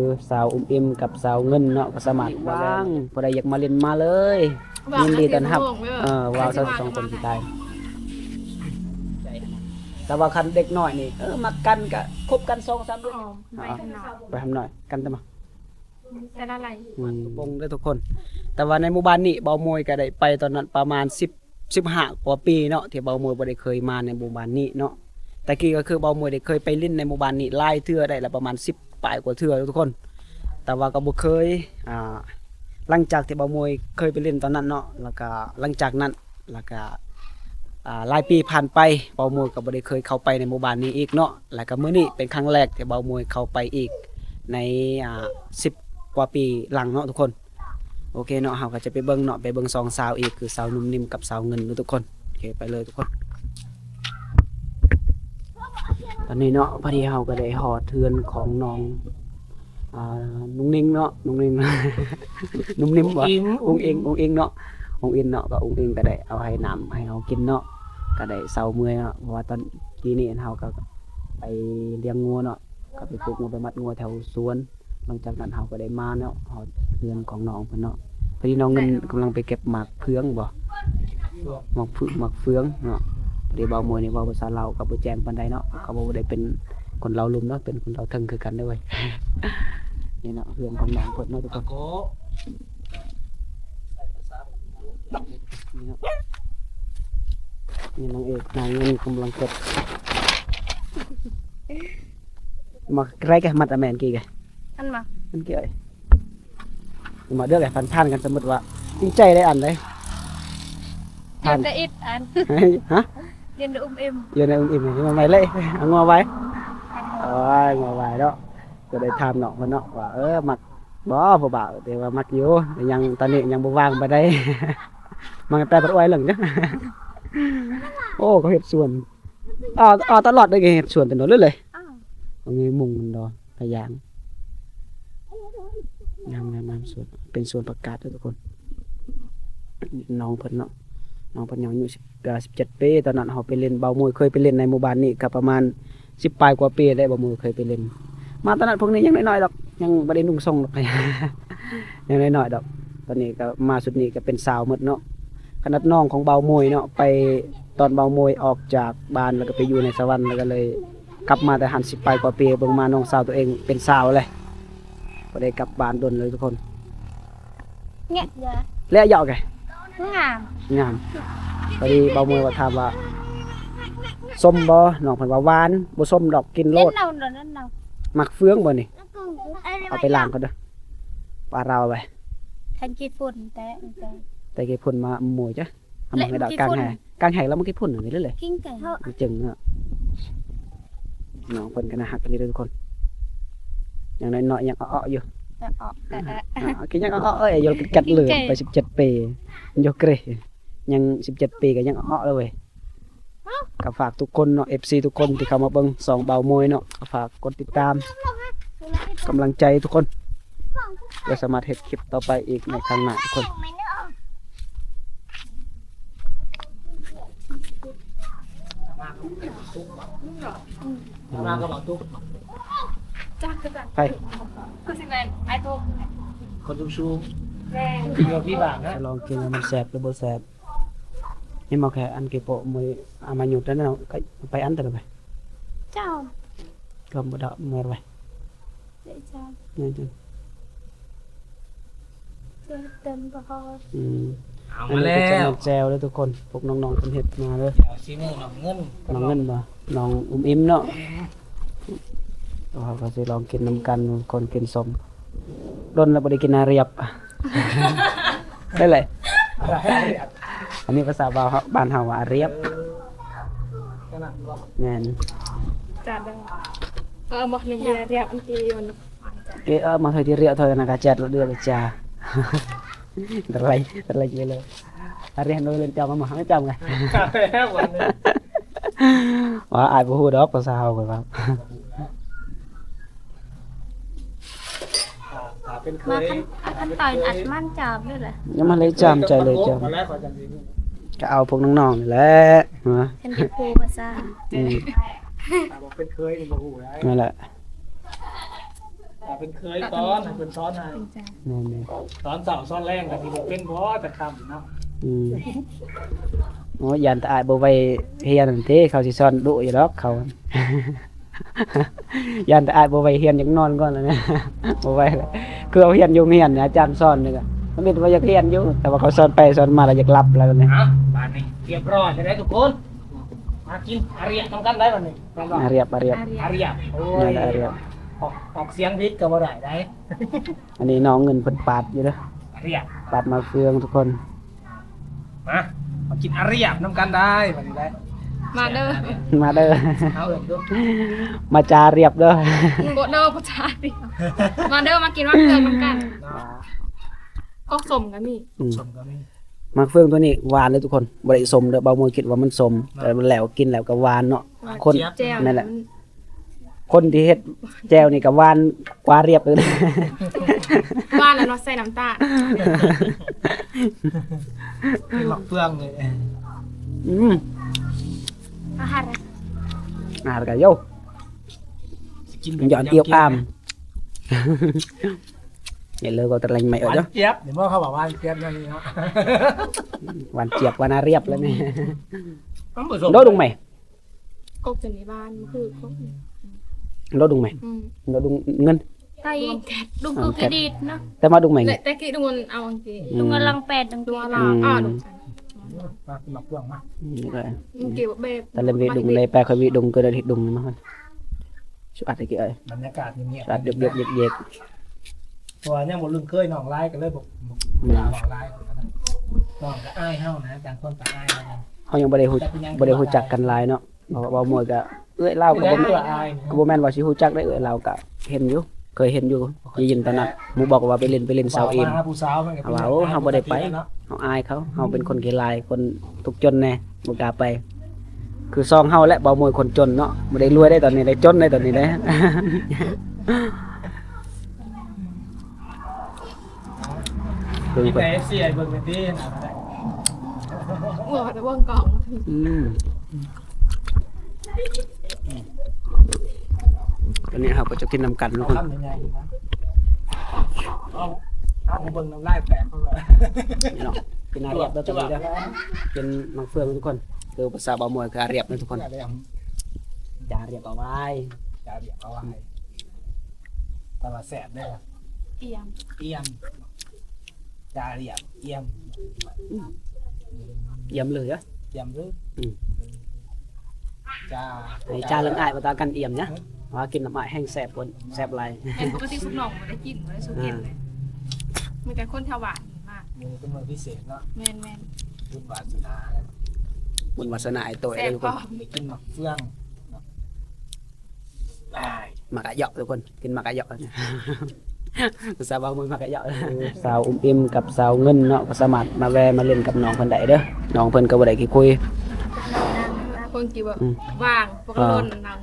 ຄືສາວອຸ້ມອີ່ມກັບສາວເງິນເນາະ ກໍສາມາດວ່າງ ຜູ້ໃດຢາກມາຫຼິ້ນມາເລີຍ ຍິນດີຕ້ອນຮັບ. ເອີ ວ່າງຊະສອງຄົນຊິຕາຍ ແຕ່ວ່າຄັນເດັກນ້ອຍນີ້ ເອີ ມັກກັນກະຄົບກັນສອງສາມເດືອນ ໄປທຳນອຍກັນແຕ່ມາ ແຕ່ລະໄລ ອືມ ປົງເດີທຸກຄົນ. ແຕ່ວ່າໃນໝູ່ບ້ານນີ້ ເບົາມວຍກໍໄດ້ໄປຕອນນັ້ນປະມານສິບ ສິບຫ້າກວ່າປີເນາະ ທີ່ເບົາມວຍບໍ່ໄດ້ເຄີຍມາໃນໝູ່ບ້ານນີ້ເນາະ. ແຕ່ກີ້ກໍຄືເບົາມວຍໄດ້ເຄີຍໄປຫຼິ້ນໃນໝູ່ບ້ານນີ້ຫຼາຍເທື່ອ ໄດ້ລະປະມານສິບປາຍກວ່າເທື່ອທຸກຄົນ ແຕ່ວ່າກໍບໍ່ເຄີຍ ອ່າ ຫຼັງຈາກທີ່ເບົາມວຍເຄີຍໄປຫຼິ້ນຕອນນັ້ນເນາະ ແລ້ວກໍຫຼັງຈາກນັ້ນ ແລ້ວກະ ອ່າ ຫຼາຍປີຜ່ານໄປ ເບົາມວຍກໍບໍ່ໄດ້ເຄີຍເຂົ້າໄປໃນໝູ່ບ້ານນີ້ອີກເນາະ. ແລ້ວກະມື້ນີ້ເປັນຄັ້ງແລກທີ່ເບົາມວຍເຂົ້າໄປອີກໃນ ອ່າ ສິບກວ່າປີຫຼັງເນາະທຸກຄົນ. ໂອເຄເນາະ ເຮົາກໍຈະໄປເບິ່ງເນາະ ໄປເບິ່ງສອງສາວອີກ ຄືສາວນຸ້ມນິ້ມກັບສາວເງິນເນາະທຸກຄົນ. ໂອເຄ ໄປເລີຍທຸກຄົນ. ຕອນນີ້ເນາະ ພໍດີເຮົາກໍໄດ້ຮອດເຮືອນຂອງນ້ອງ ອ່າ ນຸ່ງນິ້ງເນາະ ນຸ່ງນິ້ງ ນຸ່ມນິ້ມບໍ່ ອຸ້ງອິງ ອຸ້ງອິງເນາະ ອຸ້ງອິງເນາະ ກໍອຸ້ງອິງກໍໄດ້ເອົາໃຫ້ນ້ຳໃຫ້ເຮົາກິນເນາະ ກໍໄດ້ເຊົາເມື່ອຍເນາະ ເພາະວ່າຕອນກີ້ນີ້ເຮົາກໍໄປລ້ຽງງົວເນາະ ກໍໄປປູກງົວ ໄປມັດງົວແຖວສວນ. ຫຼັງຈາກນັ້ນເຮົາກໍໄດ້ມາເນາະ ຮອດເຮືອນຂອງນ້ອງເພິ່ນເນາະ. ພໍດີນ້ອງເງິນກຳລັງໄປເກັບໝາກເຟືອງບໍ່ ໝາກເຟືອງ ໝາກເຟືອງເນາະ. ພໍດີເບົາມວຍນີ້ເວົ້າພາສາລາວກໍບໍ່ແຈ້ງປານໃດເນາະ ກໍບໍ່ໄດ້ເປັນຄົນລາວລຸ່ມເນາະ ເປັນຄົນລາວເທິງຄືກັນເດີ້ເວີຍ. ນີ້ເນາະ ເຮືອນຂອງນ້ອງເພິ່ນເນາະທຸກຄົນ. ນີ້ເນາະ ນີ້ນາງເອກ ນາງເງິນກຳລັງເກັບ ມາໃກ້ແກ ມັດອາແມນກີ້ແກ ອັນມາ ອັນກີ້ເອີຍ ມາເດີແກ ຜ່ານໆກັນ ສົມມຸດວ່າຈິງໃຈໄດ້ອັນໃດ ຜ່ານແຕ່ອິດອັນ ຮະ ເຢັນໄດ້ອຸ້ມອີ່ມ ເຢັນໄດ້ອຸ້ມອີ່ມ ມາໃໝ່ເລີຍ ເອົາງົວໄວ້ ໂອ້ຍ ງົວໄວ້ເນາະ. ກໍໄດ້ຖາມນ້ອງເພິ່ນເນາະວ່າ ເອີ ມັກບໍ່ຜູ້ບ່າວ ແຕ່ວ່າມັກຢູ່ ແຕ່ຍັງ ຕອນນີ້ຍັງບໍ່ວ່າງປານໃດ ມັກແຕ່ບັດອວຍເລິງ ໂອ້ ເຂົາເຮັດສວນ ອໍ ອໍ ຕະຫຼອດເລີຍ ເຮັດສວນແຕ່ໂດນເລີຍ ເອີ ມີມຸງມັນດອກ ພະຍາງ ງາມໆໆ ສວນ ເປັນສວນຜັກກາດເດີທຸກຄົນ. ນ້ອງເພິ່ນເນາະ ນ້ອງເພິ່ນຍັງອາຍຸສິບ ເອີ ສິບເຈັດປີ ຕອນນັ້ນເຮົາໄປຫຼິ້ນ ເບົາມວຍເຄີຍໄປຫຼິ້ນໃນໝູ່ບ້ານນີ້ກໍປະມານສິບປາຍກວ່າປີແລ້ວ ເບົາມວຍເຄີຍໄປຫຼິ້ນ ມາຕອນນັ້ນພວກນີ້ຍັງນ້ອຍໆດອກ ຍັງບໍ່ໄດ້ນຸ່ງສົ່ງດອກ ຍັງນ້ອຍໆດອກ. ຕອນນີ້ກໍມາຊຸດນີ້ກໍເປັນສາວໝົດເນາະ ຂະໜາດນ້ອງຂອງເບົາມວຍເນາະ ໄປຕອນເບົາມວຍອອກຈາກບ້ານແລ້ວກໍໄປຢູ່ໃນສະຫວັນ ແລ້ວກໍເລີຍ ກັບມາແຕ່ຫັ້ນສິບປາຍກວ່າປີ ເບິ່ງມານ້ອງສາວຕົວເອງເປັນສາວແລ້ວ ບໍ່ໄດ້ກັບບ້ານດົນເລີຍທຸກຄົນ. ແລະເຢາະແກ ງາມ ງາມ. ພໍດີເບົາມວຍວ່າ ຖາມວ່າ ສົ້ມບໍ່? ນ້ອງເພິ່ນວ່າ ຫວານ ບໍ່ສົ້ມດອກ ກິນໂລດ. ໝາກເຟືອງບໍ່ນີ້? ເອົາໄປລ້າງກ່ອນເດີ ປາລາວໄປ ແທນກີ່ຝຸ່ນແຕ່ ແຕ່ກີ່ຝຸ່ນມາໝວຍຈ້ະ. ເອົາມາໃຫ້ດອກກາງແຫ ກາງແຫແລ້ວມັນກິນຝຸ່ນນີ້ເລີຍ ກິນແກງ ມັນຈຶ່ງເນາະ. ນ້ອງເພິ່ນກໍໜ້າຮັກອີ່ຫຼີເດີທຸກຄົນ ຍັງນ້ອຍໆ ຍັງເອາະໆຢູ່ ເອາະໆ ເອີ ເອີ ເອີ ກິນຍັງເອາະໆ ເອີຍ ຢູ່ກັດເລີຍ ໄປສິບເຈັດປີ ຢູ່ເກຣ ຍັງສິບເຈັດປີກໍຍັງເອາະໆເລີຍເວີຍ. ກໍຝາກທຸກຄົນເນາະ ເອັຟຊີ ທຸກຄົນທີ່ເຂົ້າມາເບິ່ງຊ່ອງເບົາມວຍເນາະ ກໍຝາກກົດຕິດຕາມ ກຳລັງໃຈທຸກຄົນ ເພື່ອສາມາດເຮັດຄລິບຕໍ່ໄປອີກໃນຄັ້ງໜ້າທຸກຄົນ. ມາກໍບໍ່ຕຸກ ຈັກຄືກັນ ໃຜ ຄືຊິແມ່ນອ້າຍຕຸກ ຄົນສູງໆ ແມ່ນ ຢູ່ທີ່ບ້ານນະ ລອງກິນວ່າມັນແຊບຫຼືບໍ່ແຊບ. ເຫັນບໍ່ແຄ່ອັນກີໂປະມື້ອາມາຍຸດນັ້ນເນາະ ໄປອັນຕະໄປ ເຈົ້າ ກໍບໍ່ດອກເມື່ອໄວ ເຈົ້າ ແມ່ນ ເຕັມບໍ່ພໍ ອືມ ເອົາມາແລ້ວ ອັນນີ້ກໍຈະແມ່ນແຈ່ວເດີທຸກຄົນ ພວກນ້ອງໆເພິ່ນເຮັດມາເດີ ແຈ່ວຊີມືນ້ອງເງິນ ນ້ອງເງິນບໍ່ ນ້ອງອຸ້ມອີ່ມເນາະ ເຮົາກໍຊິລອງກິນນຳກັນ ຄົນກິນສົ້ມ ດົນແລ້ວບໍ່ໄດ້ກິນອາລຽບ ໄດ້ເລີຍ ອັນນີ້ພາສາບ້ານເຮົາ ບ້ານເຮົາວ່າອາລຽບ ແມ່ນ ຈາດເດີ ເອີ ບໍ່ ໜຶ່ງເລຍ ອາລຽບ ອັນທີ່ມັນ ເກ ເອີ ມາເທື່ອທີ່ລຽບເທົ່ານັ້ນກະແຈດລະເດືອກະຈາ ຕະໄລ ຕະໄລເລີຍ ອາລຽບໂດຍເລີນຈຳມາ ຈຳໄງ ວ່າອ້າຍບໍ່ຮູ້ດອກພາສາເຮົາ ຂ້ອຍວ່າ ຖ້າເປັນເຄີຍ ມາຂັ້ນ ຂັ້ນຕອນອັດມັນຈາມເລີຍແຫຼະ ຍັງມາເລີຍຈາມ ໃຈເລີຍຈາມ ກໍເອົາພວກນ້ອງໆນີ້ແຫຼະ ເຫັນແຕ່ຜູ້ພາສາ ອືມ ຖ້າບໍ່ເປັນເຄີຍນີ້ບໍ່ຮູ້ໄດ໋ ນັ້ນແຫຼະ. ເປັນເຄີຍສອນ ໃຫ້ເພິ່ນສອນໃຫ້ ແມ່ນໆ ສອນເຊົ້າສອນແລງກໍຊິບໍ່ເປັນບໍ່ ແຕ່ຄ່ຳເນາະ ອືມ ໂອ້ຍ ຢ້ານແຕ່ອ້າຍບໍ່ໄວຮຽນຫັ້ນເດ້ ເຂົາຊິສອນດຸຢູ່ດອກເຂົາ ຢ້ານແຕ່ອ້າຍບໍ່ໄວຮຽນ ຢາກນອນກ່ອນແລ້ວນະ ບໍ່ໄວແລ້ວ ຄືເຮົາຮຽນຢູ່ໂຮງຮຽນ ອາຈານສອນນີ້ກໍ ມັນເປັນວ່າຢາກຮຽນຢູ່ ແຕ່ວ່າເຂົາສອນໄປສອນມາແລ້ວຢາກຫຼັບແລ້ວນີ້ ເອົ້າ ບາດນີ້ຮຽບຮ້ອຍແລ້ວເດ້ທຸກຄົນ ມາກິນອາຮຽບນຳກັນໄດ້ບາດນີ້ ອາຮຽບ ອາຮຽບ ອາຮຽບ ໂອ້ຍ ອາຮຽບ ອອກ ອອກສຽງຜິດກໍບໍ່ໄດ້ໃດ໋ ອັນນີ້ນ້ອງເງິນເພິ່ນປາດຢູ່ເດີ ອາຮຽບ ປາດມະເຟືອງທຸກຄົນ ມາ ມາກິນອາຮຽບນຳກັນໄດ້ບາດນີ້ໄດ້ ມາເດີ ມາເດີ ເອົາເອີ້ນດູ ມາຈາຮຽບເດີ ບໍ່ເດີ ບໍ່ຈາຮຽບ ມາເດີ ມາກິນມະເຟືອງນຳກັນ ເນາະ ຂອງສົ້ມກໍມີ ອືມ ສົ້ມກໍມີ ໝາກເຟືອງຕົວນີ້ຫວານເດີທຸກຄົນ ບໍ່ໄດ້ສົ້ມເດີ ບ່າວມວຍຄິດວ່າມັນສົ້ມ ເນາະ ແຕ່ແລ້ວກິນແລ້ວກໍຫວານເນາະ ຫວານ ຄົນ ແຈ່ວ ແມ່ນແຫຼະ ມັນ ຄົນທີ່ເຮັດແຈ່ວນີ້ກໍຫວານກວ່າຮຽບເລີຍ ຫວານແລ້ວເນາະ ໃສ່ນ້ຳຕານ ໝາກເຟືອງເລີຍ ອືມ ອາຫານ ອາຫານກໍໂຍ ກິນແບບ ຢອດອຽວອາມ ເຫັນເລີຍກໍຕະແລງໃໝ່ເອີຍ ຫວານຈຽບ ເຫັນບໍ່ ເຂົາວ່າຫວານຈຽບແນວນີ້ເນາະ ຫວານຈຽບ ຫວານອາຮຽບແລ້ວນີ້ ໂດດຸງໃໝ່ ກົກຈະມີບ້ານ ຄືກົກ ໂດດຸງໃໝ່ ອືມ ໂດດຸງເງິນ ໄຕ ດຸງຄືກິດີດເນາະ ແຕ່ມາດຸງໃໝ່ ແຕ່ກີ້ດຸງເງິນເອົາອັງກີ້ ອືມ ດຸງເງິນຫຼັງແປດ ດຸງກີ້ ອືມ ອ່າ ດຸງ ມາກິນໝາກເຟືອງມາ ອືມ ນີ້ກໍ ອືມ ກີ້ແບບ ຕະເລັມວິດຸງໄດ້ ແປຄ່ອຍວິດຸງ ກໍໄດ້ເຮັດດຸງມາ ສະອາດຕະກີ້ເອີຍ ບັນຍາກາດງຽບໆ ສະອາດເຢັກໆ ເຢັກໆ ເພາະວ່າຍັງບໍ່ລຶ້ງເຄີຍນ້ອງຫຼາຍ ກໍເລີຍບໍ່ ບໍ່ ບໍ່ ນ້ອງຫຼາຍ ນ້ອງກໍອາຍເຮົານະ ຕ່າງຄົນຕ່າງອາຍເຮົາ ເຮົາຍັງບໍ່ໄດ້ຮູ້ ບໍ່ໄດ້ຮູ້ຈັກກັນຫຼາຍເນາະ ເວົ້າ ເວົ້າມວຍກໍເອື້ອຍລາວກໍບໍ່ແມ່ນ ກໍບໍ່ແມ່ນວ່າຊິຮູ້ຈັກໄດ້ ເອື້ອຍລາວກໍເຫັນຢູ່ ເຄີຍເຫັນຢູ່ ໄດ້ຍິນແຕ່ນັ້ນ ໝູ່ບອກວ່າໄປຫຼິ້ນ ໄປຫຼິ້ນເຊົາອີມ ເຮົາວ່າ ໂອ້ ເຮົາບໍ່ໄດ້ໄປ ເຮົາອາຍເຂົາ ເຮົາເປັນຄົນຂີ້ລາຍ ຄົນທຸກຈົນແດ່ ບໍ່ກ້າໄປ ຄືຊ່ອງເຮົາແຫຼະ ເວົ້າມວຍຄົນຈົນເນາະ ບໍ່ໄດ້ລວຍໄດ້ຕອນນີ້ ໄດ້ຈົນໄດ້ຕອນນີ້ເດ້ ເບິ່ງ ມີແຕ່ ເອັຟຊີ ໃຫ້ເບິ່ງແຕ່ຕີນະ ໂອ້ ແຕ່ເບິ່ງກ້ອງ ອືມ ອັນນີ້ເຮົາກໍຈະກິນນຳກັນທຸກຄົນ ຄຳໃຫຍ່ໆ ເອົາ ເອົາເບິ່ງນ້ຳລາຍແຕກ ນີ້ເນາະ ກິນອາຮຽບເດີ ຕອນນີ້ເດີ ກິນໝາກເຟືອງທຸກຄົນ ຄືພາສາບ່າວມວຍຄືອາຮຽບເດີທຸກຄົນ ຈາຮຽບເອົາໄວ້ ຈາຮຽບເອົາໄວ້ ແຕ່ວ່າແຊບເດີ ອຽມ ອຽມ ຈາຮຽບ ອຽມ ອືມ ອຽມເລີຍ ອຽມເລີຍ ອືມ ຈາ ໃຫ້ຈາເລື່ອງອ້າຍວ່າຕາກັນອຽມນະ ວ່າກິນນ້ຳອ້າຍແຮ່ງແຊບ ແຊບຫຼາຍ ແມ່ນ ປົກກະຕິຊຸມນ້ອງບໍ່ໄດ້ກິນ ບໍ່ໄດ້ຊຸມກິນເລີຍ ອ່າ ມີແຕ່ຄົນແຖວບ້ານມາ ມື້ນີ້ເປັນມື້ພິເສດເນາະ ແມ່ນໆ ບຸນວາສະໜາ ບຸນວາສະໜາອ້າຍໂຕ້ຍເດີທຸກຄົນ ໄດ້ກິນໝາກເຟືອງ ໝາກອາເຍາະທຸກຄົນ ກິນໝາກອາເຍາະ ພາສາບ່າວມວຍໝາກອາເຍາະ ສາວອຸ້ມອີ່ມກັບສາວເງິນເນາະ ກໍສາມາດມາແວ່ມາຫຼິ້ນກັບນ້ອງເພິ່ນໄດ້ເດີ ນ້ອງເພິ່ນກໍບໍ່ໄດ້ຂີ້ຄຸຍ ຄົນທີ່ວ່າ ອືມ ວ່າງ ພວກ ອ່າ ເຮົານຳ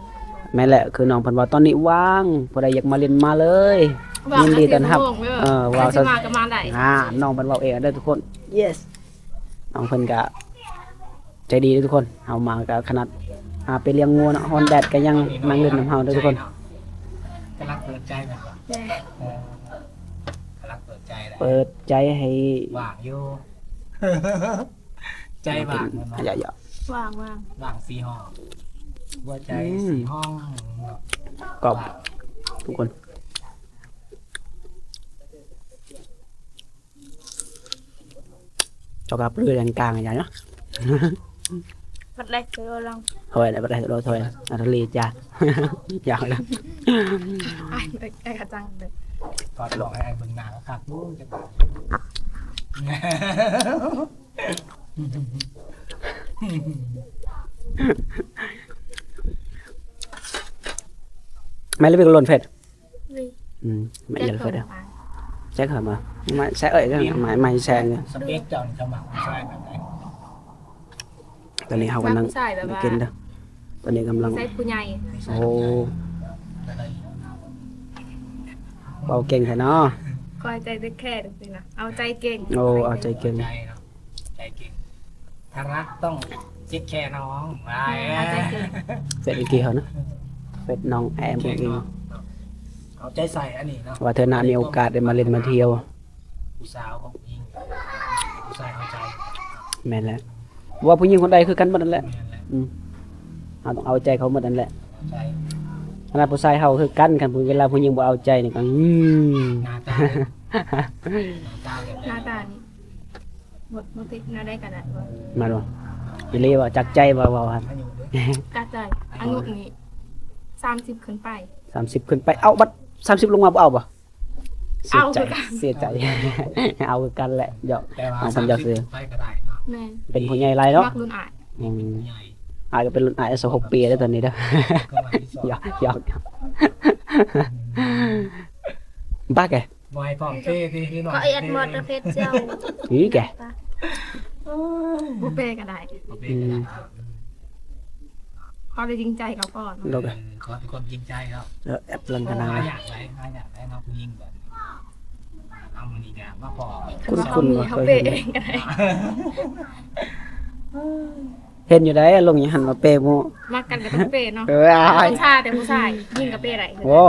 ແມ່ນແຫຼະ ຄືນ້ອງເພິ່ນວ່າຕອນນີ້ວ່າງ ຜູ້ໃດຢາກມາຫຼິ້ນມາເລີຍ ຍິນດີຕ້ອນຮັບ ເອີ ວ່າ ຊິມາກໍມາໄດ້ ອ່າ ນ້ອງເພິ່ນເວົ້າເອງເດີທຸກຄົນ ເຢສ ນ້ອງເພິ່ນກະໃຈດີເດີທຸກຄົນ ເຮົາມາກະຂະໜາດ ຫາໄປລ້ຽງງົວເນາະ ຮ້ອນແດດກະຍັງນັ່ງຫຼິ້ນນຳເຮົາເດີທຸກຄົນ ກຳລັງເປີດໃຈແມ່ນບໍ່ ເອີ ກຳລັງເປີດໃຈແລ້ວ ເປີດໃຈໃຫ້ ວ່າງຢູ່ ໃຈວ່າງແມ່ນບໍ່ ຢ່າໆ ວ່າງໆ ວ່າງສີ່ຫ້ອງ ຫົວໃຈ ອືມ ສີ່ຫ້ອງ ກອບ ວ່າງ ທຸກຄົນ ເຈົ້າກໍເປັນເລື່ອງກາງຢ່າງເນາະ ບັດແລກເຈີລັງ ໂອ້ຍ ບັດແລກໂດນໂທຍ ອັນທະເລຈ້າ ຢ່າງນັ້ນ ອ້າຍ ອ້າຍກະຈັງເລີຍ ກໍລອງໃຫ້ອ້າຍເບິ່ງໜ້າຄັກໆ ໂອ້ຍ ຈະບາດ ແມ່ນລະ ເປັນຄົນລົນເຟສ ນີ້ ອືມ ແມ່ນເລີຍ ແຊກເຂົ້າມາ ມາແຊກເອີຍ ມາ ມາແຊກ ສະເປັກເຈົ້ານີ້ຈະມັກຜູ້ຊາຍແບບໃດ? ຕອນນີ້ເຮົາກຳລັງກິນເດີ ຕອນນີ້ກຳລັງ ໃສ່ຜູ້ໃຫຍ່ ໂອ້ ເວົ້າເກັ່ງແທ້ເນາະ ຄອຍໃຈເຕັກແຄ່ຈັ່ງຊີ້ນະ ເອົາໃຈເກັ່ງ ໂອ້ ເອົາໃຈເກັ່ງ ໃຈເກັ່ງ ຖ້າຮັກຕ້ອງເຕັກແຄ່ນ້ອງ ອາ ເອົາໃຈເກັ່ງ ເຟສອີກເຮົານະ ເຟສນ້ອງແອມເອງ ເກັ່ງເນາະ. ເອົາໃຈໃສ່ອັນນີ້ເນາະ ວ່າເທື່ອໜ້າມີໂອກາດໄດ້ມາຫຼິ້ນມາທ່ຽວ ຜູ້ສາວຂອງຜູ້ຍິງ ຜູ້ຊາຍເອົາໃຈ ແມ່ນແຫຼະ ວ່າຜູ້ຍິງຄົນໃດຄືກັນໝົດນັ້ນແຫຼະ ແມ່ນແຫຼະ ອືມ ເຮົາຕ້ອງເອົາໃຈເຂົາໝົດນັ້ນແຫຼະ ເອົາໃຈ ຂະໜາດຜູ້ຊາຍເຮົາຄືກັນ ຄັນເວລາຜູ້ຍິງບໍ່ເອົາໃຈນີ້ກໍ ອືມ ໜ້າຕາ ໜ້າຕາແບບໃດ ໜ້າຕານີ້ ໝົດ ໝົດຕິດແນວໃດກໍໄດ້ ແມ່ນບໍ່? ອີ່ຫຼີບໍ່? ຈາກໃຈບໍ່ເວົ້າຫັ້ນ? ຈາກໃຈ ອາຍຸນີ້ສາມສິບຂຶ້ນໄປ ສາມສິບຂຶ້ນໄປ ເອົ້າ ບັດສາມສິບລົງມາບໍ່ເອົາບໍ່? ເສຍໃຈ ເອົາຄືກັນ ເສຍໃຈ ເອົາຄືກັນແຫຼະ ຢອກ ແຕ່ວ່າເອົາ ເພິ່ນຢອກຊື່ ສາມສິບຂຶ້ນໄປກໍໄດ້ເນາະ ແມ່ນ ເປັນຜູ້ໃຫຍ່ຫຼາຍເນາະ ມັກລຸ້ນອ້າຍ ອືມ ເປັນຜູ້ໃຫຍ່ ອ້າຍກໍເປັນລຸ້ນອ້າຍສອງຫົກປີເດີຕອນນີ້ເດີ ຢອກ ຢອກ ອືມ ບັກເອີຍ ບໍ່ໃຫ້ພ້ອມເປຕິ ຄືນ້ອງ ເຂົາແອດມອດປະເພດເຈົ້າ ອີແກ ບໍ່ເປກໍໄດ້ ບໍ່ເປກໍໄດ້ ອືມ ຂໍແຕ່ຈິງໃຈກໍພໍເນາະ ໂດຍ ເອີ ຂໍແຕ່ຄວາມຈິງໃຈເນາະ ເອີ ແອັບລັງກະນາ ຫາຍາກໄດ໋ ຫາຍາກໄດ໋ເນາະ ຜູ້ຍິງແບບນີ້ ເອົາ ມື້ນີ້ກໍມາພໍ້ ຄຸ້ນໆ ເຮົາເປເອງກໍໄດ້ ເຫັນຢູ່ໃດ໋ ລົງຢູ່ຫັ້ນມາເປໝູ່ ມັກກັນກໍຕ້ອງເປເນາະ ເອີ ຕ້ອງຊາແຕ່ຜູ້ຊາຍ ຍິງກໍເປໄດ້ ໂອ້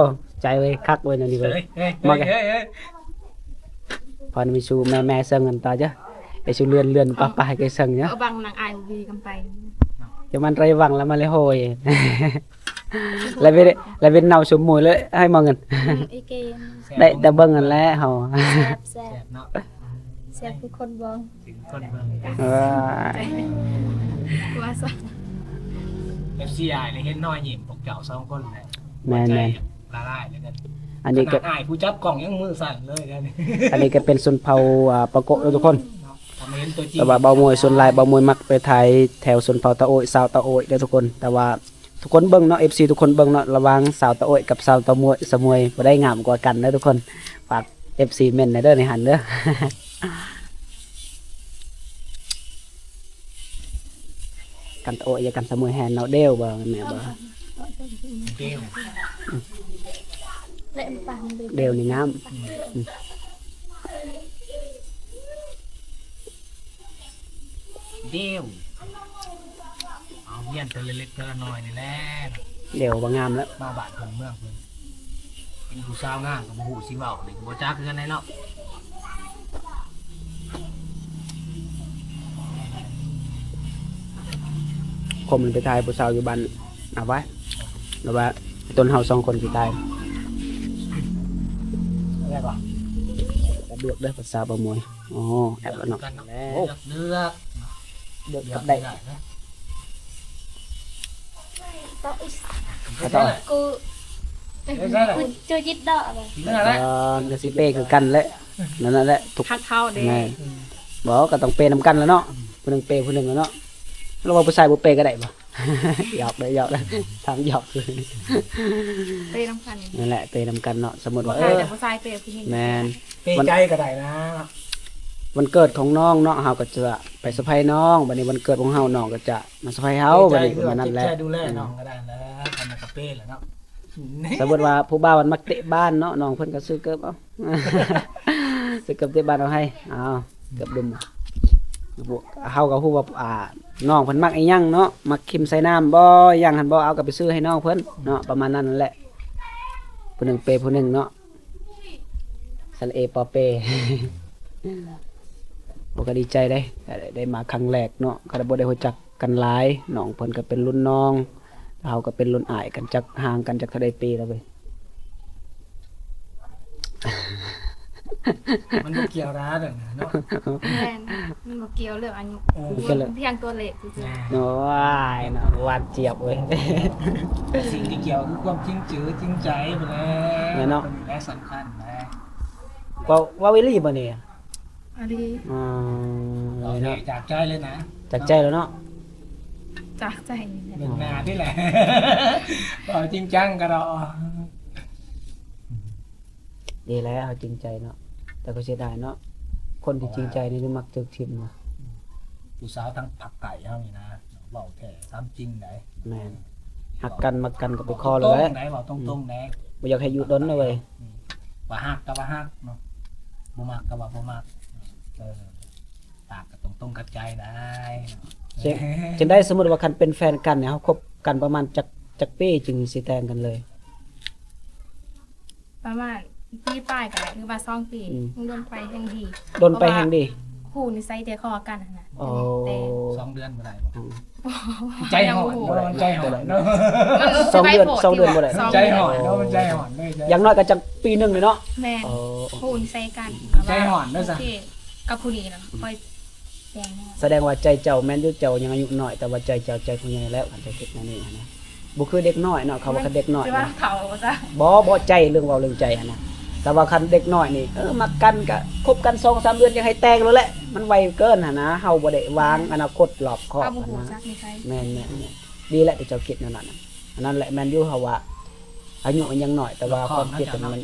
ໃຈເວີຍ ຄັກເວີຍ ແນວນີ້ເວີຍ ເອີຍ ເອີຍ ມັກ ເອີຍ ເອີຍ ເອີຍ ພໍນມີຊູແມ່ໆ ເຊິ່ງກັນຕາຈ້ະ ໄອ້ຊູເລື່ອນໆ ປະ ປະໃຫ້ແກເຊິ່ງເນາະ ເອົາບັງນາງອາຍບໍ່ມີກຳໄປ ຈະມັນໄລວັງລະມາເລີໂຮຍ ລະເວນ ລະເວນເນົ່າຊຸມໝູ່ເລີຍ ໃຫ້ມາເງິນ ອືມ ອີເກນ ໄດ້ແຕ່ເບິ່ງຫັ້ນແຫຼະເຮົາ ແຊບ ແຊບ ແຊບເນາະ ແຊບຄືຄົນເບິ່ງ ຄືຄົນເບິ່ງ ເອີຍ ວ່າຊັ້ນ ເອັຟຊີອ້າຍໄດ້ເຫັນຮອຍຍິ້ມພວກເຈົ້າສອງຄົນແຫຼະ ແມ່ນໆ ຫົວໃຈລະລາຍເລີຍ ອັນນີ້ກໍ ຂະໜາດອ້າຍຜູ້ຈັບກ້ອງຍັງມືສັ່ນເລີຍ ອັນນີ້ກໍເປັນຊົນເຜົ່າ ອ່າ ປາໂກະເດີທຸກຄົນ ເນາະ ຖ້າມາເຫັນຕົວຈິງ ແຕ່ວ່າເບົາມວຍ ສ່ວນຫຼາຍເບົາມວຍມັກໄປຖ່າຍແຖວຊົນເຜົ່າຕາໂອ້ຍ ຊາວຕາໂອ້ຍເດີທຸກຄົນ ແຕ່ວ່າທຸກຄົນເບິ່ງເນາະ ເອັຟຊີ ທຸກຄົນເບິ່ງເນາະ ລະຫວ່າງຊາວຕາໂອ້ຍກັບຊາວຕາມວຍ ສະມວຍ ຜູ້ໃດງາມກວ່າກັນເດີທຸກຄົນ ຝາກເອັຟຊີເມັ້ນແດ່ເດີໃນຫັ້ນເດີ. ກັນຕະໂອຍ ຢ່າກັນສະເໝີແຮນເນາະ ເດວບໍ່ ແມ່ນບໍ່? ເດວ ເດວນີ້ງາມ ເດວ ເອົາຮຽນເທື່ອລະເລັກເທື່ອລະນ້ອຍນີ້ແຫຼະ ເດວບໍ່ງາມແລ້ວ ມາບ້ານເພິ່ນເມືອງເພິ່ນ ເຫັນຜູ້ສາວງາມກໍບໍ່ຮູ້ຊິເວົ້າ ນີ້ກໍບໍ່ຈັກຄືກັນແຫຼະເນາະ. ຄົມໄປຖ່າຍຜູ້ສາວຢູ່ບ້ານ ເອົາໄວ້ ຫຼືວ່າຕົນເຮົາສອງຄົນຊິຖ່າຍ ເລືອກເດີ ພາສາປາໂມຍ ອໍ ແອັບເນາະ ເລືອກ ເລືອກ ເລືອກກັບໄດ້ Ku, ku cujit dah. ເອີ ກໍຊິເປຄືກັນແຫຼະ ນັ້ນແຫຼະ ທຸກ ຮັກເຂົາເດ້ ແມ່ນ ບໍ່ ກໍຕ້ອງເປນຳກັນແຫຼະເນາະ ຜູ້ໜຶ່ງເປຜູ້ໜຶ່ງແຫຼະເນາະ ລະວ່າຜູ້ຊາຍບໍ່ເປກໍໄດ້ບໍ່? ຫຍອກເດີ ຫຍອກເດີ ທາງຫຍອກ ເປນຳກັນ ນັ້ນແຫຼະ ເປນຳກັນເນາະ ສົມມຸດວ່າ ເອີ ຜູ້ຊາຍເປຜູ້ຍິງ ແມ່ນ ເປໃຈກໍໄດ້ນະ ວັນເກີດຂອງນ້ອງເນາະ ເຮົາກໍຈະໄປເຊີໄພນ້ອງ ບັດນີ້ວັນເກີດຂອງເຮົາ ນ້ອງກໍຈະມາເຊີໄພເຮົາ ບັດນີ້ປະມານນັ້ນແຫຼະ ເອີ ໃຈດູແລນ້ອງກໍໄດ້ແລ້ວ ຄັນມັນກໍເປແລ້ວເນາະ ອືມ ສົມມຸດວ່າຜູ້ບ່າວມັນມັກເຕະບານເນາະ ນ້ອງເພິ່ນກໍຊື້ເກີບເອົາ ຊື້ເກີບເຕະບານເອົາໃຫ້ ເອົາ ເກີບດຸ່ມ ເຮົາກໍຮູ້ວ່າ ອ່າ ນ້ອງເພິ່ນມັກອີ່ຫຍັງເນາະ ມັກຖິ້ມໃສ່ນ້ຳບໍ່ ອີ່ຫຍັງຫັ້ນບໍ່ ເອົາກໍໄປຊື້ໃຫ້ນ້ອງເພິ່ນເນາະ ປະມານນັ້ນແຫຼະ ຜູ້ໜຶ່ງເປຜູ້ໜຶ່ງເນາະ. ສະຫຼະເອ ປໍເປ ໂອ້ ກໍດີໃຈເດ້ ໄດ້ມາຄັ້ງແລກເນາະ ກໍບໍ່ໄດ້ຮູ້ຈັກກັນຫຼາຍ ນ້ອງເພິ່ນກໍເປັນລຸ້ນນ້ອງ ເຮົາກໍເປັນລຸ້ນອ້າຍກັນ ຈັກຫ່າງກັນຈັກເທົ່າໃດປີແລ້ວເວີຍ ມັນບໍ່ກ່ຽວລະເນາະ ແມ່ນ ມັນບໍ່ກ່ຽວເລື່ອງອາຍຸ ເອີ ມັນພຽງຕົວເລກຊື່ໆ ໂອ້ຍເນາະ ຫວານຈຽບເວີຍ ແຕ່ສິ່ງທີ່ກ່ຽວຄືຄວາມຈິງເຈີຈິງໃຈພຸ້ນແຫຼະ ແມ່ນເນາະ ແລະສຳຄັນນະ. ເວົ້າ ເວົ້າອີ່ຫຼີບໍ່ນີ້? ອີ່ຫຼີ ອ່າ ເວົ້າແທ້ຈາກໃຈເລີຍນະ ຈາກໃຈແລ້ວເນາະ ຈາກໃຈນີ້ແຫຼະ ເບິ່ງໜ້ານີ້ແຫຼະ ເວົ້າຈິງຈັງກໍດອກ ດີແລ້ວ ເຮົາຈິງໃຈເນາະ ແຕ່ກໍເສຍດາຍເນາະ ຄົນທີ່ຈິງໃຈນີ້ມັກຖືກຖິ້ມນະ ຜູ້ສາວທາງພາກໃຕ້ເຮົານີ້ນະ ເວົ້າແທ້ ຄວາມຈິງໃດ໋ ແມ່ນ ຮັກກັນມັກກັນກໍໄປຂໍເລີຍ ເວົ້າຕົງໆໄດ໋ ບໍ່ຢາກໃຫ້ຢູ່ດົນເລີຍ ອືມ ວ່າຮັກກໍວ່າຮັກເນາະ ບໍ່ມັກກໍວ່າບໍ່ມັກ ເອີ ປາກກໍຕົງໆກັບໃຈໄດ໋ ຈັ່ງ ຈັ່ງໃດ ສົມມຸດວ່າຄັນເປັນແຟນກັນນີ້ ເຮົາຄົບກັນປະມານຈັກ ຈັກປີຈຶ່ງຊິແຕ່ງກັນເລີຍ? ປະມານປີປາຍກໍໄດ້ ຫຼືວ່າສອງປີ ອືມ ມັນດົນໄປແຮ່ງດີ ດົນໄປແຮ່ງດີ ເພາະວ່າຮູ້ນິໄສໃຈຄໍກັນຫັ້ນນະ ອໍ ແຕ່ ສອງເດືອນບໍ່ໄດ້ບໍ່? ອືມ ໃຈຮ້ອນ ໃຈຮ້ອນເນາະ ມັນ ສອງເດືອນ ສອງເດືອນບໍ່ໄດ້ ໃຈຮ້ອນເນາະ ມັນໃຈຮ້ອນເລີຍ ຢ່າງໜ້ອຍກໍຈັກປີໜຶ່ງເລີຍເນາະ ແມ່ນ ອໍ ຮູ້ນິໄສກັນ ໃຈຮ້ອນເດີຊະ ໂອເຄ ກັບຜູ້ນີ້ນະ ອືມ ຄ່ອຍແຕ່ງງານ ສະແດງວ່າໃຈເຈົ້າແມ່ນຢູ່ ເຈົ້າຍັງອາຍຸນ້ອຍ ແຕ່ວ່າໃຈເຈົ້າໃຈຜູ້ໃຫຍ່ແລ້ວ ຄັນເຈົ້າຄິດແນວນີ້ຫັ້ນນະ ບໍ່ຄືເດັກນ້ອຍເນາະ ເຂົາວ່າຄັນເດັກນ້ອຍ ຊິວ່າເຖົ້າຊະ ບໍ່ ບໍ່ໃຈ ເລື່ອງເວົ້າເລື່ອງໃຈຫັ້ນນະ ແຕ່ວ່າຄັນເດັກນ້ອຍນີ້ ເອີ ມັກກັນກະຄົບກັນສອງສາມເດືອນ ຢາກໃຫ້ແຕ່ງໂລດແຫຼະ ມັນໄວເກີນຫັ້ນນະ ເຮົາບໍ່ໄດ້ວາງອະນາຄົດລອບຄອບ ເຮົາບໍ່ຮູ້ຈັກນິໄສ ແມ່ນໆ ດີແຫຼະທີ່ເຈົ້າຄິດແນວນັ້ນນະ ອັນນັ້ນແຫຼະແມ່ນຢູ່ ເຮົາວ່າອາຍຸມັນຍັງນ້ອຍ ແຕ່ວ່າຄວາມຄິດມັນ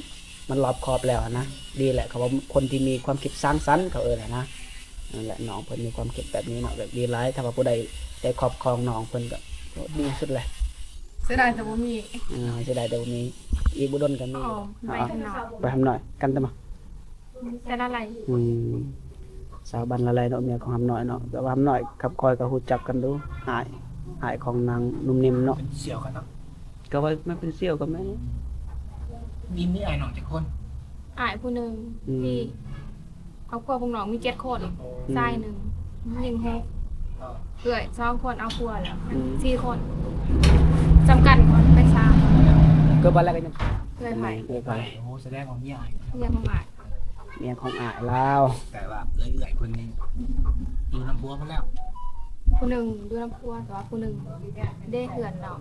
ມັນລອບຄອບແລ້ວຫັ້ນນະ ດີແຫຼະ ເຂົາວ່າຄົນທີ່ມີຄວາມຄິດສ້າງສັນ ເຂົາເອີ້ນຫັ້ນນະ ນັ້ນແຫຼະ ນ້ອງເພິ່ນມີຄວາມຄິດແບບນີ້ເນາະ ແບບດີຫຼາຍ ຖ້າວ່າຜູ້ໃດໄດ້ຄອບຄອງນ້ອງເພິ່ນກໍ ໂອ້ ດີສຸດແຫຼະ ເສຍດາຍແຕ່ບໍ່ມີ ເອີ ເສຍດາຍແຕ່ບໍ່ມີ ອີກບໍ່ດົນກໍມີ ອໍ ໄປທຳນ້ອຍ ໄປທຳນ້ອຍ ກັນແຕ່ມາ ແຕ່ລະໄລ ອືມ ສາວບ້ານລະໄລເນາະ ເມຍຂອງຫຳນ້ອຍເນາະ ແຕ່ວ່າຫຳນ້ອຍກັບຂ້ອຍກໍຮູ້ຈັກກັນຢູ່ ອ້າຍ ອ້າຍຂອງນາງນຸ່ມນິ້ມເນາະ ເປັນສ່ຽວກັນເນາະ ກໍວ່າມັນເປັນສ່ຽວກັນແມ່ນ ມີ ມີອ້າຍນ້ອງຈັກຄົນ? ອ້າຍຜູ້ໜຶ່ງ ອືມ ທີ່ຄອບຄົວພວກນ້ອງມີເຈັດຄົນ ອືມ ຊາຍໜຶ່ງ ຍິງຫົກ ເອື້ອຍສອງຄົນເອົາຜົວແລ້ວ ອືມ ສີ່ຄົນ ສຳກັນໝົດໄປສາມ ເກີດບັດແລ້ວກໍຍັງ ເອື້ອຍໃຜ? ເອື້ອຍໃຜ? ໂອ້ ສະແດງວ່າເມຍອ້າຍ ເມຍຂອງອ້າຍ ເມຍຂອງອ້າຍລາວ ແຕ່ວ່າເອື້ອຍໆເພິ່ນນີ້ຢູ່ນຳຜົວໝົດແລ້ວ ຜູ້ໜຶ່ງຢູ່ນຳຜົວ ແຕ່ວ່າຜູ້ໜຶ່ງເດ້ເຮືອນເນາະ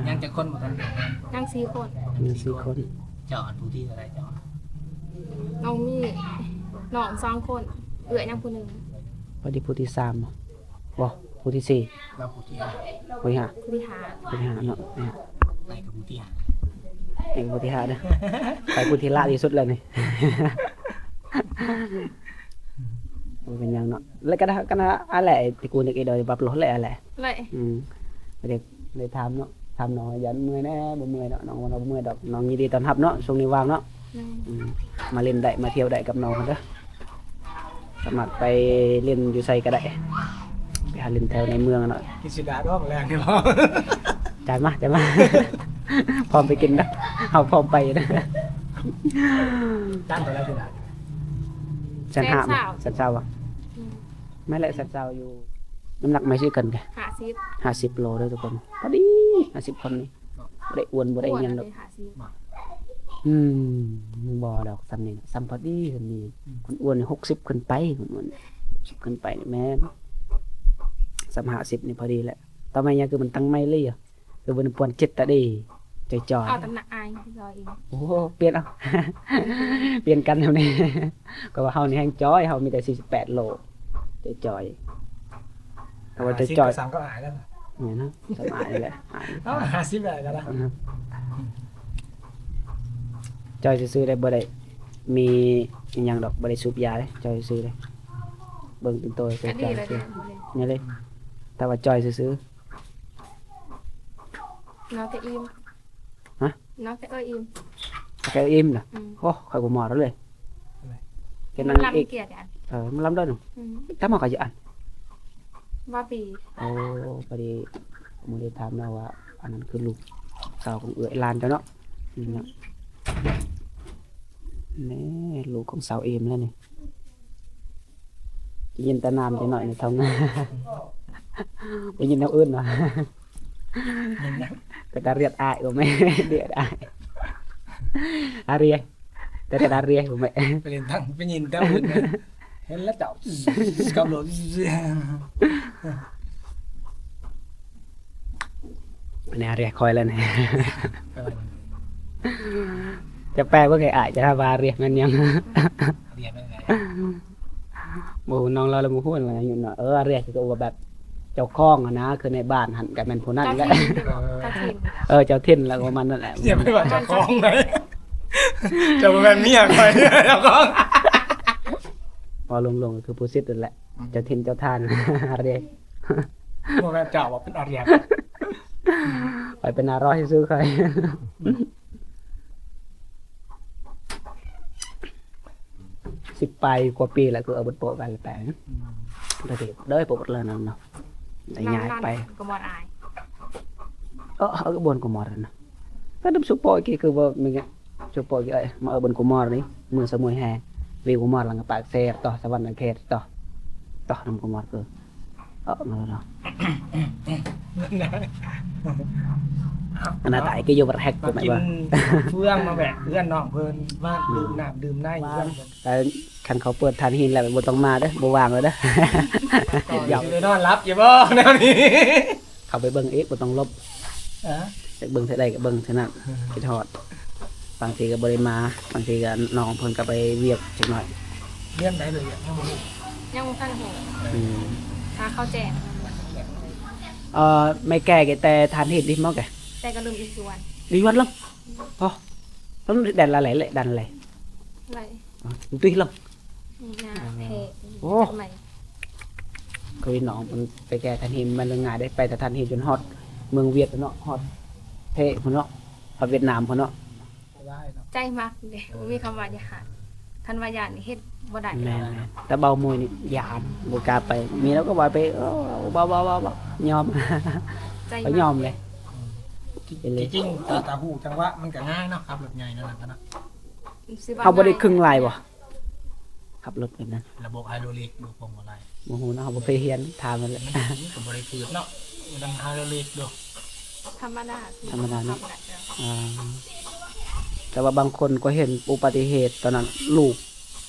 ຍັງຈັກຄົນບໍ່ທັນ? ຍັງສີ່ຄົນ ຍັງສີ່ຄົນ ເຈົ້າອັນຜູ້ທີເທົ່າໃດເຈົ້າ? ນ້ອງມີນ້ອງສອງຄົນ ເອື້ອຍນຳຜູ້ໜຶ່ງ ພໍດີຜູ້ທີສາມບໍ່? ບໍ່ ຜູ້ທີສີ່ ແລ້ວຜູ້ທີຫ້າ ຜູ້ທີຫ້າ ຜູ້ທີຫ້າ ຜູ້ທີຫ້າເນາະ ນີ້ ໄປກັບຜູ້ທີຫ້າ ໄປກັບຜູ້ທີຫ້າເດີ ໄປຜູ້ທີລະທີ່ສຸດແລ້ວນີ້ ບໍ່ເປັນຫຍັງເນາະ ແລ້ວກໍ ກໍອັນແຫຼະ ທີ່ກູນຶກອີກດອກ ປັບລົດແຫຼະ ອັນແຫຼະ ອືມ ບໍ່ໄດ້ ໄດ້ຖາມເນາະ ຖາມນ້ອງ ຢ້ານເມື່ອຍແດ່ ບໍ່ເມື່ອຍດອກ ນ້ອງວ່ານ້ອງບໍ່ເມື່ອຍດອກ ນ້ອງຍິນດີຕ້ອນຮັບເນາະ ຊ່ວງນີ້ວ່າງເນາະ ອືມ ມາຫຼິ້ນໄດ້ ມາທ່ຽວໄດ້ກັບນ້ອງເພິ່ນເດີ ສາມາດໄປຫຼິ້ນຢູ່ໃສກໍໄດ້ ໄປຫາຫຼິ້ນແຖວໃນເມືອງເນາະ ກິນໂຊດາດອກແລງນີ້ບໍ່? ຈ່າຍມາ ຈ່າຍມາ ພ້ອມໄປກິນນະ ເຮົາພ້ອມໄປນະ ຈ້າງເທົ່າໃດໂຊດາ? ແສນຫ້າ ແສນຊາວ ແສນຊາວບໍ່? ອືມ ແມ່ນແຫຼະ ແສນຊາວຢູ່ ນ້ຳໜັກແມ່ຊິເກີນແທ້ ຫ້າສິບ ຫ້າສິບໂລເດີທຸກຄົນ ພໍດີ ຫ້າສິບຄົນນີ້ ບໍ່ໄດ້ອ້ວນ ບໍ່ໄດ້ອີ່ຫຍັງດອກ ຫ້າສິບ ອືມ ບໍ່ດອກ ສ່ຳນີ້ ສ່ຳພໍດີ ສ່ຳນີ້ ອືມ ຄົນອ້ວນນີ້ ຫົກສິບຂຶ້ນໄປ ຄົນອ້ວນ ຫົກສິບຂຶ້ນໄປນີ້ແມ່ນ ສ່ຳຫ້າສິບນີ້ພໍດີແຫຼະ ຕໍ່ໄມ້ຫຍັງ ຄືມັນຕັ້ງໄມ້ເລີຍ ຄືມັນປວນຈິດຕະເດ ຈ່ອຍໆ ເອົາຕຳໜັກອ້າຍ ໂອ້ ປ່ຽນເອົາ ປ່ຽນກັນແນວນີ້ ກໍວ່າເຮົານີ້ແຮ່ງຈ່ອຍ ເຮົາມີແຕ່ສີ່ສິບແປດໂລ ຈ່ອຍໆ ແຕ່ວ່າຈ່ອຍໆ ຫ້າສິບກໍສ່ຳກັບອ້າຍແລ້ວ ແມ່ນເນາະ ສ່ຳອ້າຍແຫຼະ ເອົາ ຫ້າສິບແຫຼະກໍໄດ້ ອືມ ຈ່ອຍຊື່ໆເດ້ ບໍ່ໄດ້ມີອີ່ຫຍັງດອກ ບໍ່ໄດ້ສູບຢາເດ້ ຈ່ອຍຊື່ໆເດ້ ເບິ່ງເປັນໂຕ ຈ່ອຍຊື່ໆ ນີ້ເລີຍ ແຕ່ວ່າຈ່ອຍຊື່ໆ ນອນແຕ່ອີ່ມ ຮະ? ນອນແຕ່ເອີ່ມ ແຕ່ເອີ່ມນະ ອືມ ໂອ້ ຂ້ອຍບໍ່ໝໍ້ເລີຍ ເຮັດໜັງອີກ ເອີ ມັນລຳດ້ວຍນະ ອືມ ຕາມມາກໍຢູ່ອັນ ວ່າປີ ໂອ້ ພໍດີ ມື້ນີ້ຖາມແລ້ວວ່າ ອັນນັ້ນຄືລູກສາວຂອງເອື້ອຍຫຼານເຈົ້າເນາະ ນີ້ນະ ອືມ ນີ້ລູກຂອງສາວເອມແລ້ວນີ້. ໄດ້ຍິນແຕ່ນາມຈັກໜ້ອຍໃນທ້ອງນາ ໄດ້ຍິນແນວອື່ນຫວາ? ເປັນຕາລຽດອາຍບໍ່ແມ່ນ ລຽດອາຍ ອາເຣຍ ຕາລຽດອາເຣຍບໍ່ແມ່ນ ໄປຫຼິ້ນທາງ ໄປຍິນແຕ່ອື່ນ ເຫັນແລ້ວເຈົ້າ ຂັບລົດ ອັນນີ້ອາເຣຍຂ້ອຍແລ້ວນີ້ ຈະແປເບິ່ງໃຫ້ອ້າຍ ຈະຖາມວ່າອາເຣຍແມ່ນຫຍັງ? ອາເຣຍແມ່ນຫຍັງ? ບໍ່ ນ້ອງລາວລະບໍ່ຮູ້ວ່າຫຍັງຢູ່ເນາະ ເອີ ອາເຣຍຄືວ່າແບບເຈົ້າຂອງຫັ້ນນະ ຄືໃນບ້ານຫັ້ນກະແມ່ນຜູ້ນັ້ນແຫຼະ ເຈົ້າຖິ່ນ ເອີ ເຈົ້າຖິ່ນລະປະມານນັ້ນແຫຼະ ຢ່າໄປວ່າເຈົ້າຂອງເລີຍ ເຈົ້າບໍ່ແມ່ນເມຍຂ້ອຍ ເຈົ້າຂອງ ເວົ້າລົງໆ ກໍຄືຜູ້ສິດນັ້ນແຫຼະ ອືມ ເຈົ້າຖິ່ນເຈົ້າຖານ ອາເຣຍ ບໍ່ແມ່ນເຈົ້າວ່າເປັນອາເຣຍ ຂ້ອຍເປັນອາຣອຍຊື່ໆ ຂ້ອຍ ສິບປາຍກວ່າປີແລ້ວ ຄືເອົາເບິດໂປະກັນແປ ອືມ ເດີ ໂປະເບິດແລ້ວນັ້ນເນາະ ໄດ້ຍ້າຍໄປ ກະມອດອາຍ ເອີ ເອົາກະບວນກະມອດນັ້ນນະ ກະດຸບສຸກໂປະກີ້ ຄືບໍ່ມີ Cuba ki ai, ma ơ bun Kumor ni, mưn Samui he, wi Kumor lang Pak Ser toh, Sawan Khet toh, toh nam Kumor ke. Ơ, ma ơ. ອັນນັ້ນຕາຍ ຄືຢູ່ວັດແຮກ ມາກິນເຟືອງ ມາແວະເຮືອນນ້ອງເພິ່ນ ມາດື່ມນ້ຳດື່ມໃນເຮືອນເພິ່ນ. ແຕ່ຄັນເຂົາເປີດຖ່ານຫີນແລ້ວ ບໍ່ຕ້ອງມາເດີ້ ບໍ່ວ່າງແລ້ວເດີ້. ຢາກໄປນອນຫຼັບຢູ່ບໍ່ແນວນີ້? ເຂົ້າໄປເບິ່ງອີກ ບໍ່ຕ້ອງຫຼົບ. ເອີ ຢາກເບິ່ງເທື່ອໃດກໍເບິ່ງເທື່ອນັ້ນ ຄິດຮອດ. ບາງທີກໍບໍ່ໄດ້ມາ ບາງທີກໍນ້ອງເພິ່ນກໍໄປວຽກຈັກໜ້ອຍ. ເດືອນໃດເລີຍ ຍັງບໍ່ຮູ້ ຍັງບໍ່ທັນຮູ້. ອືມ ຖ້າເຂົາແຈ້ງ. ເອີ ແມ່ແກ່ແຕ່ຖ່ານຫີນຕິ ມາແກ່ ແຕ່ກໍລືມອີກສ່ວນ ດີວັນລະ. ອໍ ລະແດນລະໄຫຼ ແດນລະໄຫຼ ໄຫຼ ອໍ ຕຸ້ຍລະ. ອືມ ໂອ້ ຄືນ້ອງເພິ່ນໄປແກ່ຖ່ານຫີນ ມັນເລື່ອງງ່າຍເດ້ ໄປແຕ່ຖ່ານຫີນຈົນຮອດເມືອງຫວຽດເນາະ ຮອດເພພຸ້ນເນາະ ຮອດຫວຽດນາມພຸ້ນເນາະ. ໃຈມັກເດ້ ບໍ່ມີຄຳວ່າຢ້ານ ຄັນວ່າຢ້ານນີ້ເຮັດບໍ່ໄດ້. ແມ່ນໆ ແຕ່ເບົາໂມຍນີ້ຢ້ານ ບໍ່ກ້າໄປ ມີແລ້ວກໍວ່າໄປ ເອີ ເບົາໆ ຍອມ ໃຈມັກ ກໍຍອມເດ້. ອືມ ທີ່ຈິງຕາ ຕາຮູ້ຈັງຫວະມັນກໍງ່າຍເນາະ ຂັບລົດໃຫຍ່ນັ້ນນະ ເຮົາບໍ່ໄດ້ເຄິ່ງຫຼາຍບໍ່? ຂັບລົດແບບນັ້ນ ລະບົບໄຮດຣອລິກ ບໍ່ຄວາມບໍ່ຫຼາຍ ບໍ່ຮູ້ເນາະ ເຮົາບໍ່ເຄີຍຮຽນ ຖາມນັ້ນແຫຼະ. ອືມ ກໍບໍ່ໄດ້ຄືດເນາະ ນຳໄຮດຣອລິກຢູ່ ທຳມະດາ ທຳມະດາເນາະ. ອ່າ ແຕ່ວ່າບາງຄົນກໍເຫັນອຸບັດຕິເຫດຕອນນັ້ນ ລູກ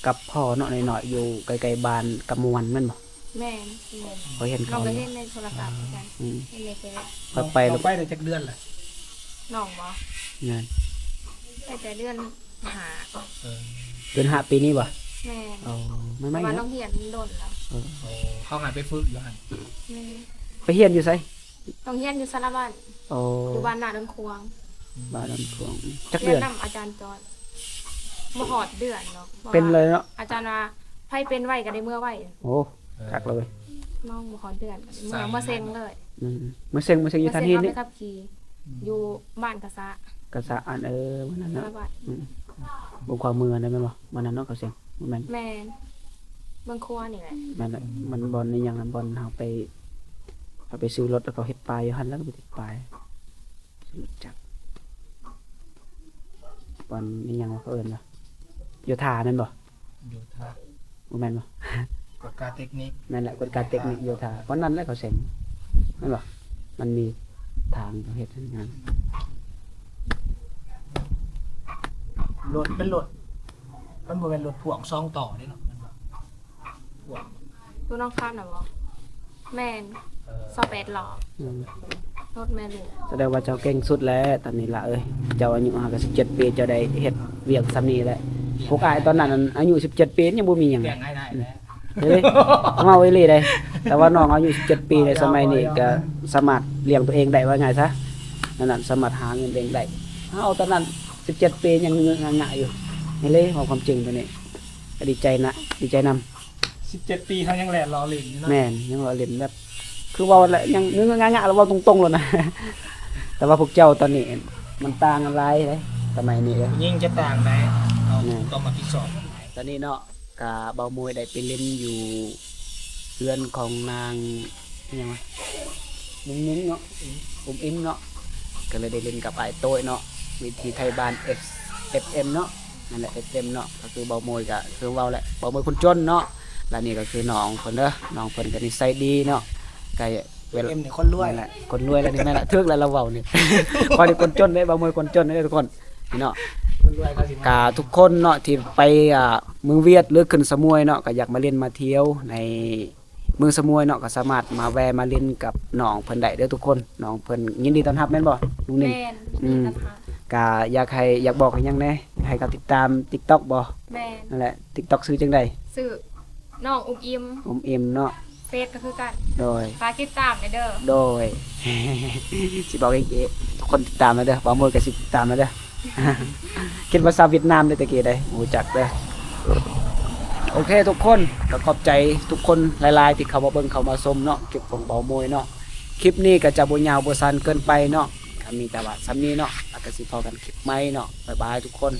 ກັບພໍ່ເນາະ ນ້ອຍໆ ຢູ່ໃກ້ໆບ້ານກຳມ່ວນ ແມ່ນບໍ່? ແມ່ນ ແມ່ນ ຂ້ອຍເຫັນເຂົາ ນ້ອງກໍເຫັນໃນໂທລະສັບຄືກັນ. ອືມ ເຫັນໃນເຟສ. ຂ້ອຍໄປ ນ້ອງໄປໄດ້ຈັກເດືອນລະ? ນ້ອງບໍ່? ແມ່ນ ໄປແຕ່ເດືອນ ຫ້າ ເອີ ເດືອນຫ້າປີນີ້ບໍ່? ແມ່ນ. ອໍ ໃໝ່ໆ ເນາະ ນ້ອງຮຽນດົນແລ້ວ. ເອີ ເຂົາໃຫ້ໄປຝຶກຢູ່ຫັ້ນ. ແມ່ນ. ໄປຮຽນຢູ່ໃສ? ຕ້ອງຮຽນຢູ່ສາລະວັນ. ອໍ ຢູ່ບ້ານນາດົນຂວາງ. ບ້ານນາດົນຂວາງ. ຈັກເດືອນ? ຮຽນນຳອາຈານຈອຍ ບໍ່ຮອດເດືອນເນາະ. ເປັນເລີຍເນາະ ອາຈານວ່າ ໃຜເປັນໄວກໍໄດ້ເມືອໄວ. ໂອ້ ຄັກເລີຍ ນ້ອງບໍ່ຮອດເດືອນກໍໄດ້ເມືອ ເມືອເຊັງເລີຍ. ອືມ ເມືອເຊັງ ເມືອເຊັງຢູ່ທ່ານຫີນນີ້ ຂັບຂີ່ ອືມ ຢູ່ບ້ານກະສະ ກະສະອັນ ເອີ ມື້ນັ້ນເນາະ. ອືມ ເບິ່ງຂວາມືນັ້ນແມ່ນບໍ່? ມື້ນັ້ນເນາະ ເຂົາເຊັງ ແມ່ນ ແມ່ນ ເບິ່ງຂົວນີ້ແຫຼະ. ແມ່ນແຫຼະ ມັນບ່ອນນີ້ຫຍັງ ບ່ອນເຮົາໄປ ເຮົາໄປຊື້ລົດ ແລ້ວເຂົາເຮັດປ້າຍຢູ່ຫັ້ນ ແລ້ວກໍໄປຕິດປ້າຍ ຊື້ລົດຈັກ ບ່ອນນີ້ຫຍັງວະ ເຂົາເອີ້ນວ່າ ໂຍທາແມ່ນບໍ່? ໂຍທາ ບໍ່ແມ່ນບໍ່? ກວດກາເຕັກນິກ. ແມ່ນແຫຼະ ກວດກາເຕັກນິກໂຍທາ ບ່ອນນັ້ນແຫຼະເຂົາເຊັງ ແມ່ນບໍ່? ມັນມີທາງເຂົາເຮັດງານ. ລົດເປັນລົດ ມັນບໍ່ແມ່ນລົດພ່ວງສອງຕໍ່ເດ້ເນາະ ແມ່ນບໍ່? ພ່ວງ ໂຕນ້ອງຂັບນະບໍ່? ແມ່ນ ເອີ ຊາວແປດລໍ້. ອືມ ລົດແມ່ລູກ. ສະແດງວ່າເຈົ້າເກັ່ງສຸດແລ້ວຕອນນີ້ລະເອີຍ ເຈົ້າອາຍຸຫາກະສິບເຈັດປີ ເຈົ້າໄດ້ເຮັດວຽກສ່ຳນີ້ແຫຼະ. ພວກອ້າຍຕອນນັ້ນ ອາຍຸສິບເຈັດປີຍັງບໍ່ມີຫຍັງ ລ້ຽງງ່າຍໆ ອືມ ເດ້ ເວົ້າອີ່ຫຼີເດ້. ແຕ່ວ່ານ້ອງອາຍຸສິບເຈັດປີໃນສະໄໝນີ້ກະສາມາດລ້ຽງຕົວເອງໄດ້ ວ່າງ່າຍຊະ ນັ້ນນະ ສາມາດຫາເງິນເອງໄດ້. ເຮົາຕອນນັ້ນສິບເຈັດປີຍັງເງີຍງະງະຢູ່. ນີ້ເລີຍ ເວົ້າຄວາມຈິງຕົວນີ້ ກໍດີໃຈນະ ດີໃຈນຳ. ສິບເຈັດປີເຮົາຍັງແລ່ນລໍ້ຫຼິ້ນຢູ່ເນາະ. ແມ່ນ ຍັງລໍ້ຫຼິ້ນແບບ ຄືເວົ້າແຫຼະ ຍັງງຶງງະງະ ລະເວົ້າຕົງໆໂລດນະ. ແຕ່ວ່າພວກເຈົ້າຕອນນີ້ມັນຕ່າງກັນຫຼາຍເດ້ ສະໄໝນີ້ເດ້. ຜູ້ຍິງຈະຕ່າງໄດ໋ ເຮົາ ແມ່ນ ຕ້ອງຮັບຜິດຊອບ. ຕອນນີ້ເນາະ ກະເບົາໂມຍໄດ້ໄປຫຼິ້ນຢູ່ເຮືອນຂອງນາງ ອີຫຍັງວະ ນຸ່ງໆເນາະ ອຸ້ມອິ້ມເນາະ ກໍເລີຍໄດ້ຫຼິ້ນກັບອ້າຍໂຕ້ຍເນາະ ວິຖີໄທບ້ານ ເອັຟເອັມເນາະ. ນັ້ນແຫຼະ ເອັຟເອັມເນາະ ກໍຄືເບົາໂມຍ ກໍຄືເວົ້າແຫຼະ ເບົາໂມຍຄົນຈົນເນາະ. ແລະນີ້ກໍຄືນ້ອງເພິ່ນເດີ ນ້ອງເພິ່ນກໍນິໄສດີເນາະ ກໍເວລາ ເອັຟເອັມນີ້ຄົນລວຍ ນັ້ນແຫຼະ ຄົນລວຍ ແລ້ວນີ້ແມ່ນລະ ຖືກແລ້ວລາວເວົ້ານີ້ ຂ້ອຍນີ້ຄົນຈົນເດ້ ເບົາໂມຍຄົນຈົນເດ້ທຸກຄົນ ນີ້ເນາະ. ຄົນລວຍເຂົາຊິມາ ກໍທຸກຄົນເນາະ ທີ່ໄປ ອ່າ ເມືອງຫວຽດ ຫຼື ຂຶ້ນສະໝວຍເນາະ ກໍຢາກມາຫຼິ້ນມາທ່ຽວໃນ ເມືອງສະໝວຍເນາະ ກໍສາມາດມາແວ່ມາຫຼິ້ນກັບນ້ອງເພິ່ນໄດ້ເດີທຸກຄົນ. ນ້ອງເພິ່ນຍິນດີຕ້ອນຮັບແມ່ນບໍ່ ລຸງນິງ? ແມ່ນ ອືມ ຍິນດີຕ້ອນຮັບ. ກະຢາກໃຫ້ ຢາກບອກໃຫ້ຫຍັງແດ່ ໃຫ້ເຂົາຕິດຕາມຕິກຕັອກບໍ່? ແມ່ນ ນັ້ນແຫຼະ ຕິກຕັອກຊື່ຈັ່ງໃດ? ຊື່ນ້ອງອຸ້ມອິ້ມ ອຸ້ມອິ້ມເນາະ ເຟສກໍຄືກັນ. ໂດຍ ຝາກຕິດຕາມແດ່ເດີ. ໂດຍ ຊິບອກອີກ ເອ ທຸກຄົນຕິດຕາມແລ້ວເດີ ບ່າວໂມຍກໍຊິຕິດຕາມແລ້ວເດີ. ຄິດວ່າຊາວຫວຽດນາມເດ້ຕະກີ້ໄດ໋ ຮູ້ຈັກເດີ. ໂອເຄທຸກຄົນ ກໍຂອບໃຈທຸກຄົນຫຼາຍໆ ທີ່ເຂົ້າມາເບິ່ງເຂົ້າມາຊົມເນາະ ຄລິບຂອງບ່າວໂມຍເນາະ. ຄລິບນີ້ກໍຈະບໍ່ຍາວບໍ່ສັ້ນເກີນໄປເນາະ ກໍມີແຕ່ວ່າສ່ຳນີ້ເນາະ ແລ້ວກໍຊິພໍ້ກັນຄລິບໃໝ່ເນາະ. ບາຍບາຍທຸກຄົນ.